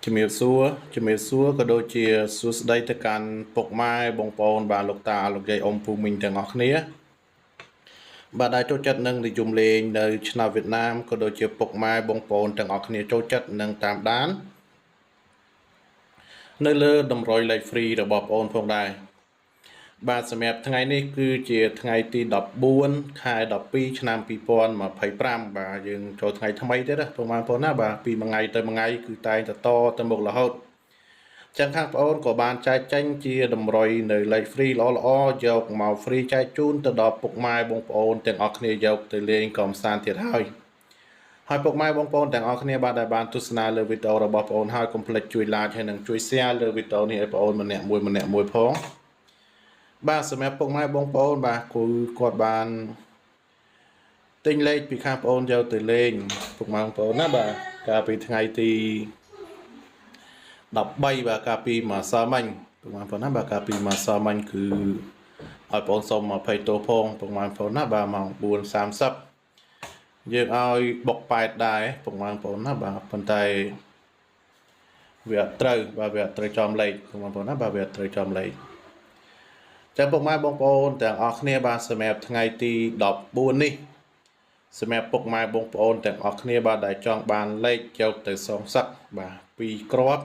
ជំរាបសួរជំរាបសួរក៏ដូចជាសួស្តីទៅកាន់ពុកម៉ែបងប្អូនបាទលោកតាលោកយាយអ៊ំពូមីងទាំងអស់គ្នាបាទដែលចូលចិត្តនឹងនិយមលេងនៅឆ្នាំវៀតណាមក៏ដូចជាពុកម៉ែបងប្អូនទាំងអស់គ្នាចូលចិត្តនឹងតាមដាននៅលើតម្រុយលេខ free របស់បងប្អូនផងដែរបាទសម្រាប់ថ្ងៃនេះគឺជាថ្ងៃទី14ខែ12ឆ្នាំ2025បាទយើងចូលថ្ងៃថ្មីទៀតណាពុកម៉ែបងប្អូនណាបាទពីមួយថ្ងៃទៅមួយថ្ងៃគឺតែងតែតទៅមុខរហូតចឹងខាងបងប្អូនក៏បានចែកចេញជាតម្រុយនៅលេខ free ល្អល្អយកមក free ចែកជូនទៅដល់ពុកម៉ែបងប្អូនទាំងអស់គ្នាយកទៅលេងកំសាន្តទៀតហើយហើយពុកម៉ែបងប្អូនទាំងអស់គ្នាបាទដែលបានទស្សនាលើវីដេអូរបស់បងប្អូនហើយកុំភ្លេចជួយ like ហើយនិងជួយ share លើវីដេអូនេះឲ្យបងប្អូនម្នាក់មួយម្នាក់មួយផងបាទសម្រាប់ពុកម៉ែបងប្អូនបាទគឺគាត់បានទិញលេខពីខាងបងប្អូនយកទៅលេងពុកម៉ែបងប្អូនណាបាទកាលពីថ្ងៃទី13បាទកាលពីម្សិលមិញពុកម៉ែបងប្អូនណាបាទកាលពីម្សិលមិញគឺឲ្យបងប្អូនសុំ20ទោសផងពុកម៉ែបងប្អូនណាបាទម៉ោង4:30យើងឲ្យបុកប៉ែតដែរពុកម៉ែបងប្អូនណាបាទប៉ុន្តែវាអត់ត្រូវបាទវាអត់ត្រូវចំលេខពុកម៉ែបងប្អូនណាបាទវាអត់ត្រូវចំលេខចាំពុកម៉ែបងប្អូនទាំងអស់គ្នាបាទសម្រាប់ថ្ងៃទី14នេះសម្រាប់ពុកម៉ែបងប្អូនទាំងអស់គ្នាបាទដែលចង់បានលេខយកទៅសងសឹកបាទ2គ្រាប់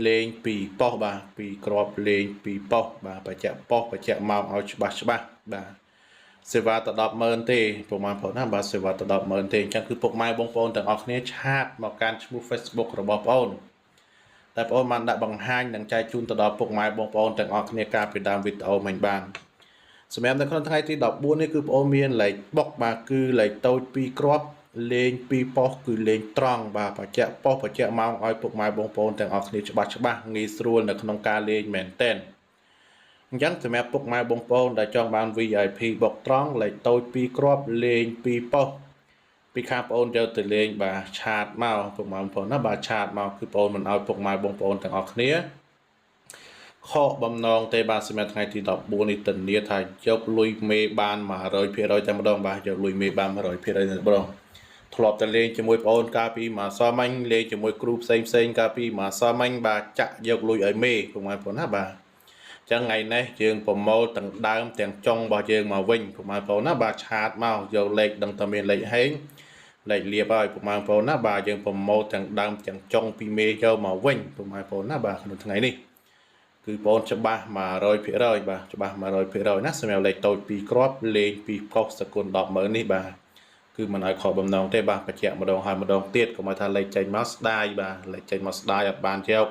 លេង2ប៉ុស្តិ៍បាទ2គ្រាប់លេង2ប៉ុស្តិ៍បាទបច្ចៈប៉ុស្តិ៍បច្ចៈម៉ោងឲ្យច្បាស់ច្បាស់បាទសេវាទៅ100000ទេពុកម៉ែបងប្អូនណាបាទសេវាទៅ100000ទេអញ្ចឹងគឺពុកម៉ែបងប្អូនទាំងអស់គ្នាchat មកកាន់ឈ្មោះ Facebook របស់បងប្អូនតែបងប្អូនបានដាក់បង្ហាញនិងចែកជូនទៅដល់ពុកម៉ែបងប្អូនទាំងអស់គ្នាកាលពីដើមវីដេអូមិញបានសម្រាប់នៅក្នុងថ្ងៃទី14នេះគឺបងប្អូនមានលេខបុកបាទគឺលេខតូច2គ្រាប់លេង2ប៉ុស្តិ៍គឺលេងត្រង់បាទបច្ចៈប៉ុស្តិ៍បច្ចៈម៉ោងឲ្យពុកម៉ែបងប្អូនទាំងអស់គ្នាច្បាស់ច្បាស់ងាយស្រួលនៅក្នុងការលេងមែនទែនអញ្ចឹងសម្រាប់ពុកម៉ែបងប្អូនដែលចង់បាន VIP បុកត្រង់លេខតូច2គ្រាប់លេង2ប៉ុស្តិ៍ពីខាងបងប្អូនយកទៅលេងបាទ chat មកពុកម៉ែបងប្អូនណាបាទ chat មកគឺបងប្អូនមិនឲ្យពុកម៉ែបងប្អូនទាំងអស់គ្នាខកបំណងទេបាទសម្រាប់ថ្ងៃទី14នេះធានាថាយកលុយមេបាន100%តែម្ដងបាទយកលុយមេបាន100%តែម្ដងធ្លាប់តែលេងជាមួយបងប្អូនកាលពីម្សិលមិញលេងជាមួយគ្រូផ្សេងផ្សេងកាលពីម្សិលមិញបាទចាក់យកលុយឲ្យមេពុកម៉ែបងប្អូនណាបាទចឹងថ្ងៃនេះយើងប្រមូលទាំងដើមទាំងចុងរបស់យើងមកវិញពុកម៉ែបងប្អូនណាបាទ chat មកយកលេខដឹងតែមានលេខហេងលេខលៀបហើយពុកម៉ែបងប្អូនណាបាទយើងប្រមូលទាំងដើមទាំងចុងពីមេយកមកវិញពុកម៉ែបងប្អូនណាបាទក្នុងថ្ងៃនេះគឺបងច្បាស់100%បាទច្បាស់100%ណាសម្រាប់លេខតូច2គ្រាប់លេង2កុសសគុណ100000នេះបាទគឺមិនឲ្យខកបំណងទេបាទបញ្ជាក់ម្ដងហើយម្ដងទៀតកុំឲ្យថាលេខចេញមកស្ដាយបាទលេខចេញមកស្ដាយអត់បានយក